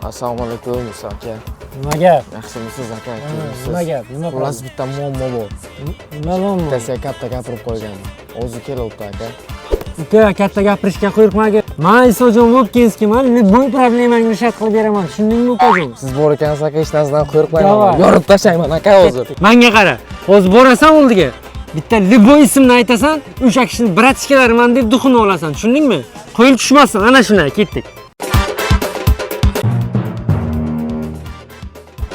Assalomu alaykum, Musa aka. Nima gap? Yaxshimisiz aka? Nima gap? Nima Xullas, bitta muammo bor. Nima muammo? Bittasiga katta gapirib qo'yganman. O'zi kelyapti aka. Uka, katta gapirishga qo'rqmagin. Man Isojon Vobkinskiman, любой problemangni решать qilib beraman. Tushundingmi, ukajon? Siz bor ekansiz aka, hech narsadan qo'rqmayman. Давай. Yorib tashlayman aka hozir. Manga qara. Hozir borasan oldiga. Bitta любой ismni aytasan, o'sha kishini bratishkalariman deb duxini olasan. Tushundingmi? Qo'l tushmasin, ana shunday ketdik.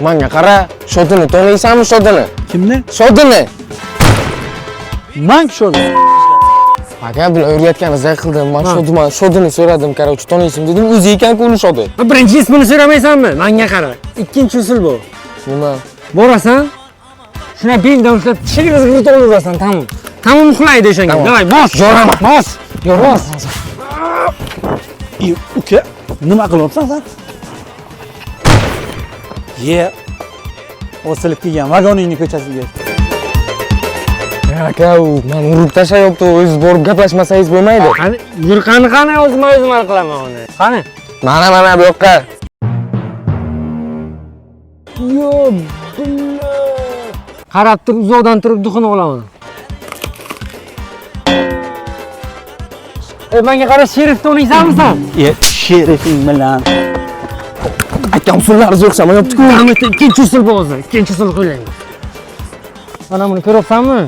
Manga qara, shodini taniysanmi shodini? Kimni? Shodini. Man shodini. Aka, bular o'rgatganingizdek qildim. Man shodman, shodini so'radim, короче, taniysan dedim, o'zi ekan-ku uni shodi. Birinchi ismini so'ramaysanmi? Manga qara. Ikkinchi usul bu. Nima? Borasan, shuna beldan ushlab chig'iz g'irtolaversan, tamom. Tamom uxlaydi o'shanga. Давай, bos. Yoraman. Bos. Bos. Uka, nima qilyapsan sen? Ye. Osilib kelgan vagoningni ko'chasiga. Aka, u meni urib tashlayapti, o'zingiz borib gaplashmasangiz bo'lmaydi. Qani, yur qani qani o'zim o'zim hal qilaman uni. Qani? Mana mana bu yoqqa. Yo, billa. Qarab turib, uzoqdan turib duxini olaman. Menga qara, Sherif taniysanmi sen? Ye, sherifing bilan. Aka, usullaringiz o'xshamayapti-ku. Ikkinchi usul bu hozir. Ikkinchi usul qo'ylayman. Mana buni ko'ryapsanmi?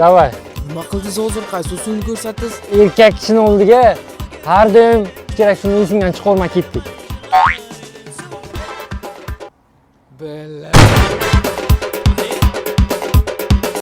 Давай. Nima qildingiz hozir? Qaysi usulni ko'rsatdingiz? Erkak kishini oldiga har doim kerak shuni esingdan chiqarma, ketdik. Bella.